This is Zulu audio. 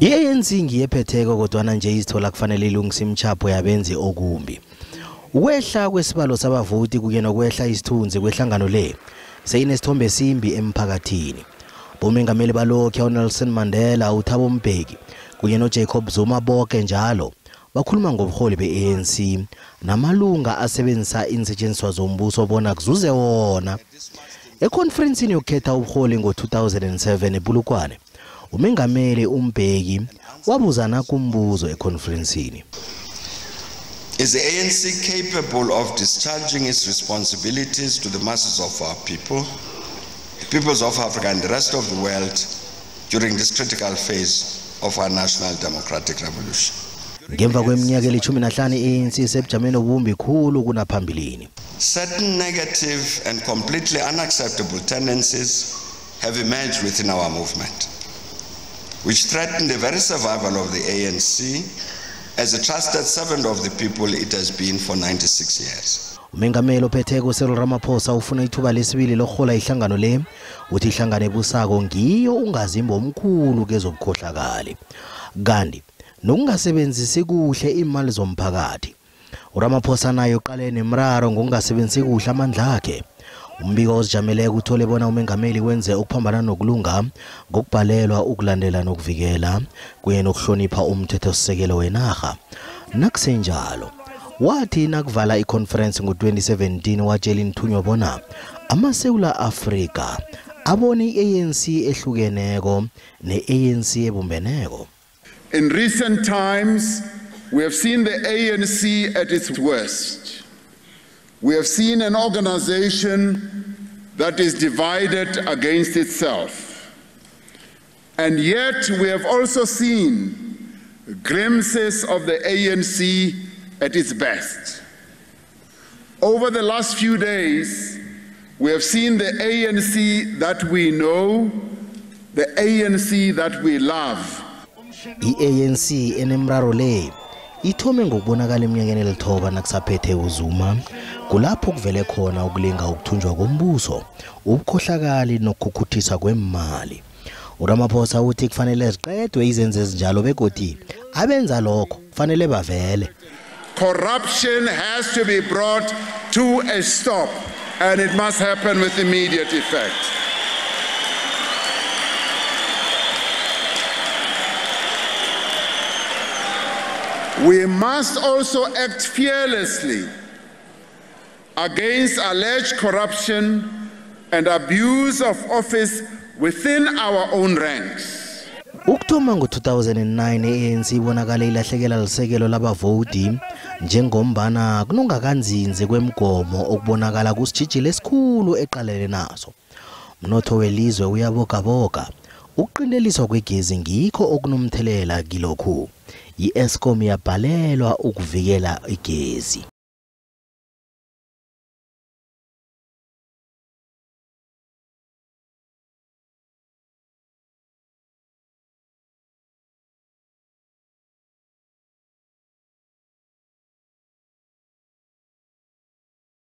I-ANC ngiyephetheko kodwana nje izithola kufanele ilungise imchapho yabenzi okumbi. Ukwehla kwesibalo sabavoti kunye nokwehla isithunzi kwehlangano le seyinesithombe simbi emphakathini. Bomengameli balokhu uNelson Mandela, uThabo Mbeki kunye noJacob Zuma bonke njalo bakhuluma ngobuholi be-ANC namalunga asebenzisa insetshenziswa zombuso bona kuzuze wona. Ekhonferensini yokukhetha ubuholi ngo-2007 ePolokwane, umengameli uMbeki wabuza nakumbuzo ekhonferensini. Is the ANC capable of discharging its responsibilities to the masses of our people, the peoples of Africa and the rest of the world during this critical phase of our national democratic revolution? Ngemva kweminyaka eli-15 i-ANC isebujameni obumbi khulu kunaphambilini. Certain negative and completely unacceptable tendencies have emerged within our movement, which threaten the very survival of the ANC as a trusted servant of the people it has been for 96 years. Umengameli ophetheko Cyril Ramaphosa ufuna ithuba lesibili lokuhola ihlangano le, uthi ihlangano ebusako ngiyo ungazimbi omkhulu kezobukhohlakali kanti nokungasebenzisi kuhle imali zomphakathi. uRamaphosa naye uqale nemraro ngokungasebenzisi kuhle amandla akhe. Umbiko ozijameleko uthole bona umengameli wenze ukuphambana nokulunga ngokubhalelwa ukulandela nokuvikela kunye nokuhlonipha umthethosisekelo wenarha. Nakusenjalo, wathi nakuvala iconference ngo-2017 watshela inthunywa bona amaSewula Afrika abone i-ANC ehlukeneko ne-ANC ebumbeneko. In recent times, we have seen the ANC at its worst. We have seen an organization that is divided against itself. And yet we have also seen glimpses of the ANC at its best. Over the last few days, we have seen the ANC that we know, the ANC that we love. I-ANC enemraro le ithome ngokubonakala eminyakeni elithoba nakusaphethe uZuma, kulapho kuvele khona ukulinga ukuthunjwa kombuso, ubukhohlakali nokukhukhuthisa kwemali. uRamaphosa uthi kufanele ziqedwe izenzo ezinjalo begodi abenza lokho kufanele bavele. Corruption has to be brought to a stop and it must happen with immediate effect. We must also act fearlessly against alleged corruption and abuse of office within our own ranks. Ukuthoma ngo-2009 i-ANC ibonakala ilahlekela lisekelo labavoti njengombana kunongakanzinzi kwemigomo okubonakala kusitshijilo esikhulu eqalene naso. Mnotho welizwe uyabogaboga. Ukuqinteliswa kwegezi ngikho okunomthelela kilokhu. I-Eskom yabhalelwa ukuvikela igezi.